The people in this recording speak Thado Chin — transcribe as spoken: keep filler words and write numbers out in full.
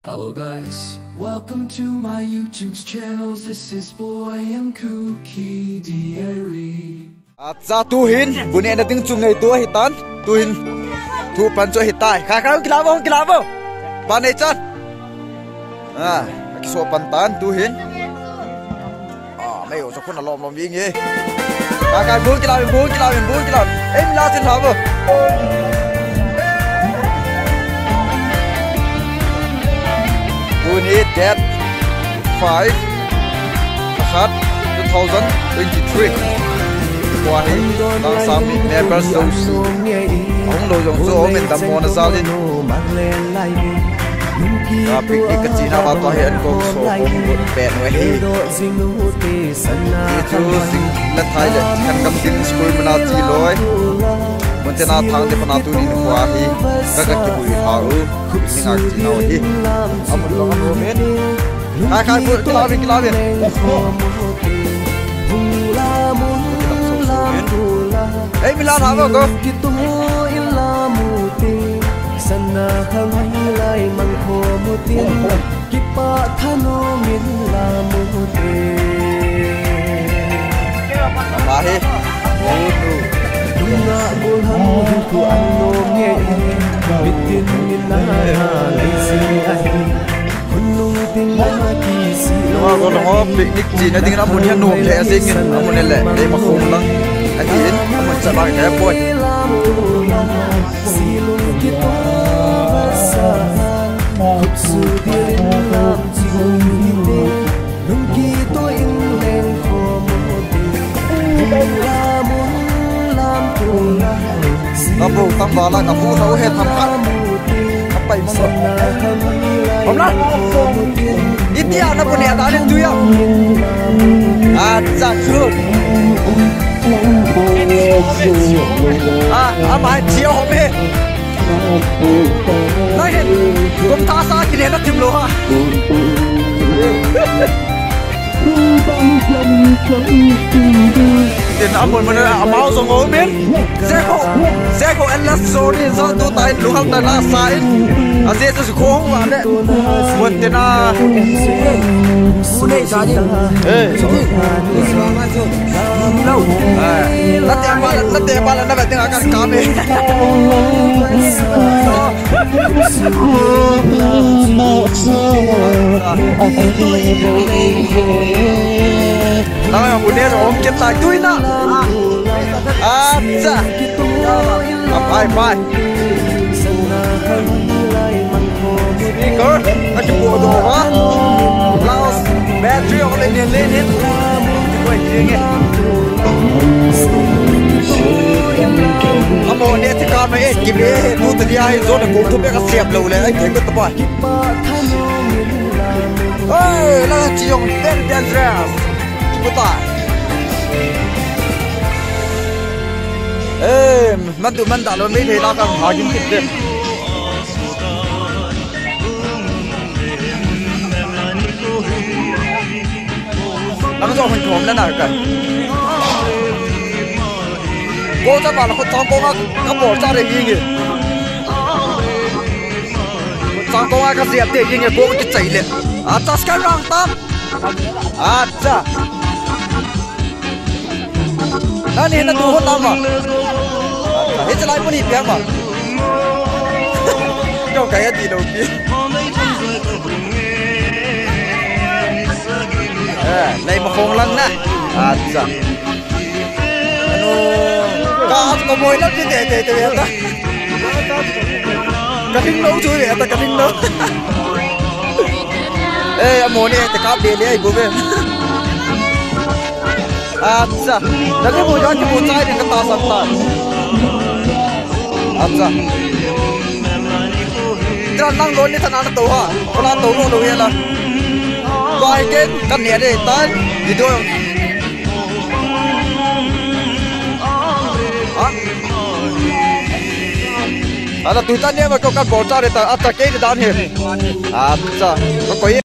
Hello guys, welcome to my YouTube channel. This is Boy and Cookie Diary. Acha, tuhin bu nehna ding chu ngaitu ahitan. Tuhin thu pan chu ahitai. Kha kha, kila vo, kila vo. Pan nei chan. Ah, kiso pan tan tuhin. Ah, mei o, sa khun alom lom ving e. Ka, ka, bul kila, bul kila, bul kila. Ei, mi la sin ha bo. Tuni date five, khat, two thousand twenty-three. Tua hi, Langsami members jouse. Ahung lou jong chu, um in dammo na jal in. Ka picnic ka chena va tua hi an kong so hung got pen ve hi. Ti chu jing le thai le kan kam tin school mana chi loi. Mun te na thang te pana tuni ni kwa hi. Ka ka ki bui ha u. Picnic a chena hi. Amun long amun men. Kai kai bu kila bin kila bin. Ei, mi la na bo ko. Sana hang lai mang kho mutin, kipa thanu min la mutin. Ahi. Dunga bulhang tu annom ye, mitin min na ha lisi ahi. Nunga ko nunga picnic chena ding in amun hi anom lheh jeng in, amun le, dei ma khong lang. Ahin, amun cha lang kei poi. Ka bu tam ba la, ka bu thau he tham khat. Ka pai mong lo. Hom la. Itia na bu ne ta ne tu ya. Acha chu. Ah, ama chia hom he. Nai he. Kum ta sa ki ne na tim lo ha. Tin amun mun amau jong um in. Jeko, jeko endless story, jong tu ta in, lu hal ta na sa in. A je chu ko hung va le. Mun tin a. Hey. Lo. Eh, la te ba, la te ba, la na ba te ka ka me. Nang yang punya om kita tu ina. Acha. Apai pai. Speaker, aki po do ha. Laos, battery on le le le. Koi jing e. Amo ne ti ka me e ki be tu ti ai zo ne ko tu be ka siap lo le ai te ko ta pai. Oi, la chi jong very dangerous. Puta. Eh, man tu man da lo me le la ka ha jing ti. Nang jo hung thom na na ka. Ko cha ba la ko tang ko ma ka bol cha re ngi ngi. Chang kong a ka siap te, ying e kong ti chai le. Acha, sky rang tam. Acha. Nani na tu ho tam ma. Acha, he chalai puni piang ma. Kau kaya di lo pi. Eh, lai ma khong lang na. Acha. Ano, ka at ko mo ilang ti te te te ta. Ka ding lo chu ve ta, ka ding lo. Eh, amo ni te ka be le ai bu ve. Acha. Dali bu ja ki bu chai ni ka ta san ta. Acha. Tran lang lo ni ta na to ha. Ko la to lo lo ya la. Vai ken ka ne de ta. Video. Ala tu ta ne ma ko ka bol ta re ta, ata ke dan he. Acha, ko ko ye.